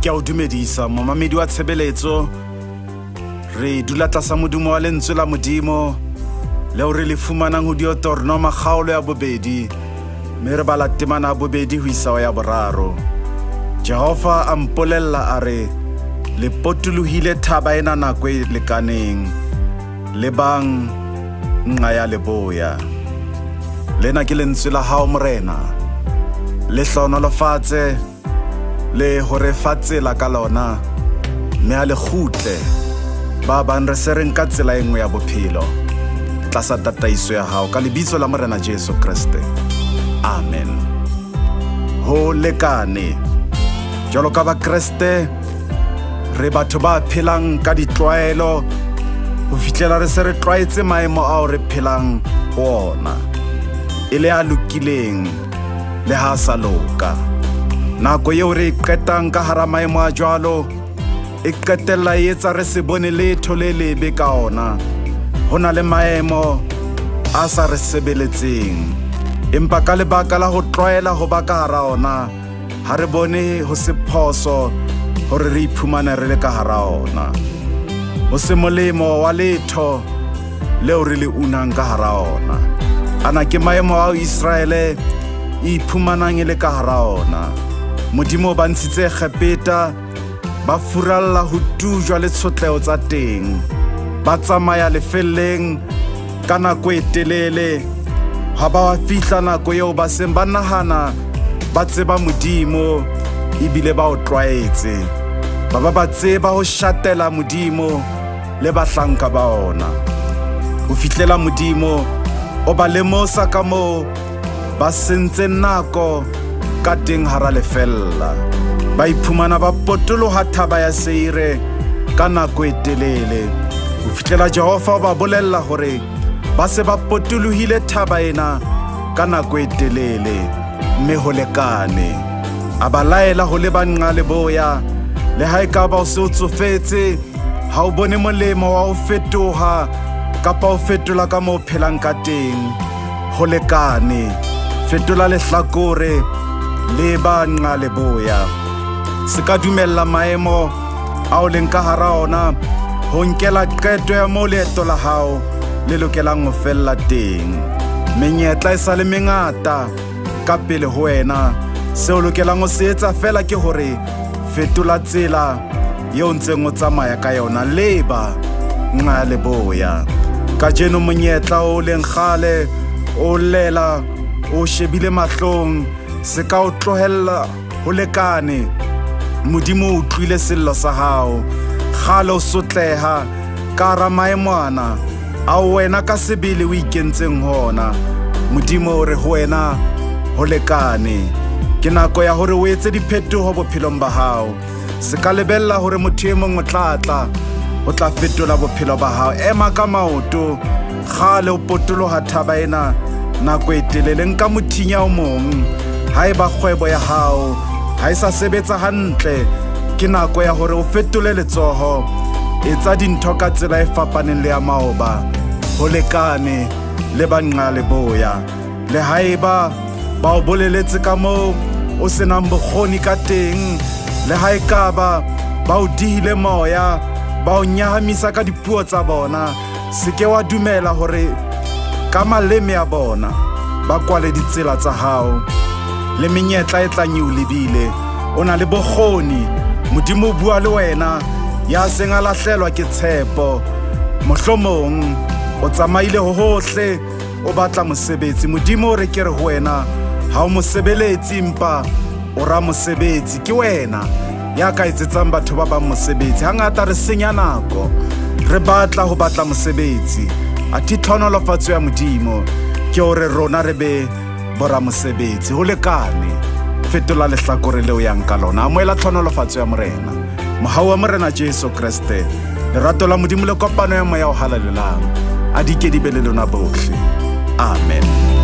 Ke a o dumedisa momamedi wa tshebeletso. Re dula tlasa modumo wa lentswe la Modimo leo re le fumanang ho Deuteronoma kgaolo ya 2, mme re bala temana ya 2 ho isa ho ya 3. Jehova a mpolella a re, le potolohile thaba ena nako e lekaneng, lebang nqa ya leboya. Lena ke lentswe la hao Morena, le hlohonolofatse le hore fa tsela ka lona, mme a le kgutle ba bang re se re nka tsela e nngwe ya bophelo tlasa tataiso ya hao, ka lebitso la Morena Jesu Kreste, amen. Ho lekane. Jwalo ka Bakreste, re batho ba phelang ka ditlwaelo ho fihlela re se re tlwaetse maemo ao re phelang ho ona, e le a lokileng le ha a sa loka. Nako eo re e qetang ka hara maemo a jwalo e qetella e etsa re se bone letho le lebe ka ona. Ho na le maemo a sa re sebeletseng, empa ka lebaka la ho tlwaela ho ba ka hara ona, ha re bone ho se phoso hore re iphumane re le ka hara ona. Ho se molemo wa letho leo re le unang ka hara ona. Ana ke maemo ao Israele e iphumanang e le ka hara ona. Modimo o ba ntshitse Egepeta, ba furalla ho tujwa le tshotleho tsa teng, ba tsamaya lefelleng ka nako e telele. Ha ba wa fihla nako eo ba seng ba nahana ba tseba Modimo ebile ba o tlwaetse, ba ba ba tseba ho shatela Modimo le bahlanka ba ona, ho fihlela Modimo o ba lemosa ka moo ba sentse nako ka teng hara lefella. Ba iphumana ba potoloha thaba ya Seire ka nako e telele, ho fihlela Jehova o ba bolella hore ba se ba potolohile thaba ena ka nako e telele, mme ho lekane. A ba laela ho leba nqa leboya. Le ha e ka ba o se o tsofetse, ha o bone molemo wa ho fetoha kapa o fetola ka moo o phelang ka teng, ho lekane. Fetola lehlakore, leba nqa leboya. Se ka dumella maemo ao leng ka hara ona ho nkela qeto ya moo leeto la hao le lokelang ho fella teng. Menyetla e sa le mengata ka pele ho wena. Seo lokelang ho se etsa fela ke hore fetola tsela eo ntseng o tsamaya ka yona, leba nqa leboya. Kajeno monyetla o leng kgale o llela o shebile mahlong, se ka o tlohella ho lekane. Modimo o utlwile sello sa hao. Kgale o sotleha ka hara maemo ana ao wena ka sebele o ikentseng ho ona. Modimo o re ho wena ho lekane. Ke nako ya hore o etse diphetoho bophelong ba hao. Se ka lebella hore motho e mong o tla tla o tla fetola bophelo ba hao. Ema ka maoto, kgale o potoloha thaba ena nako e telele. Nka mothinya o mong. Haeba kgwebo ya hao ha e sa sebetsa hantle, ke nako ya hore o fetole letsoho. Etsa dintho ka tsela e fapaneng le ya maoba. Ho lekane, leba nqa leboya. Le haeba ba o boleletse ka moo o senang bokgoni ka teng, le ha e ka ba ba o dihile moya, ba o nyahamisa ka dipuo tsa bona, se ke wa dumela hore ka maleme a bona ba kwale ditsela tsa hao le menyetla e tlang e o lebile. O na le bokgoni, Modimo o bua le wena ya seng a lahlelwa ke tshepo. Mohlomong o tsamaile ho hohle o batla mosebetsi. Modimo o re ke re ho wena, ha o mosebeletsi empa o ra mosebetsi. Ke wena ya ka etsetsang batho ba bang mosebetsi. Hangata re senya nako re batla ho batla mosebetsi, athe tlhonolofatso ya Modimo ke hore rona re be boramosebetsi. Ho lekane, fetola lehlakore leo yang ka lona. Amohela tlhonolofatso ya Morena. Mohau wa Morena Jesu Kreste, lerato la Modimo le kopano ya Moya o Halalelang, a di ke di be le lona bohle. Amen.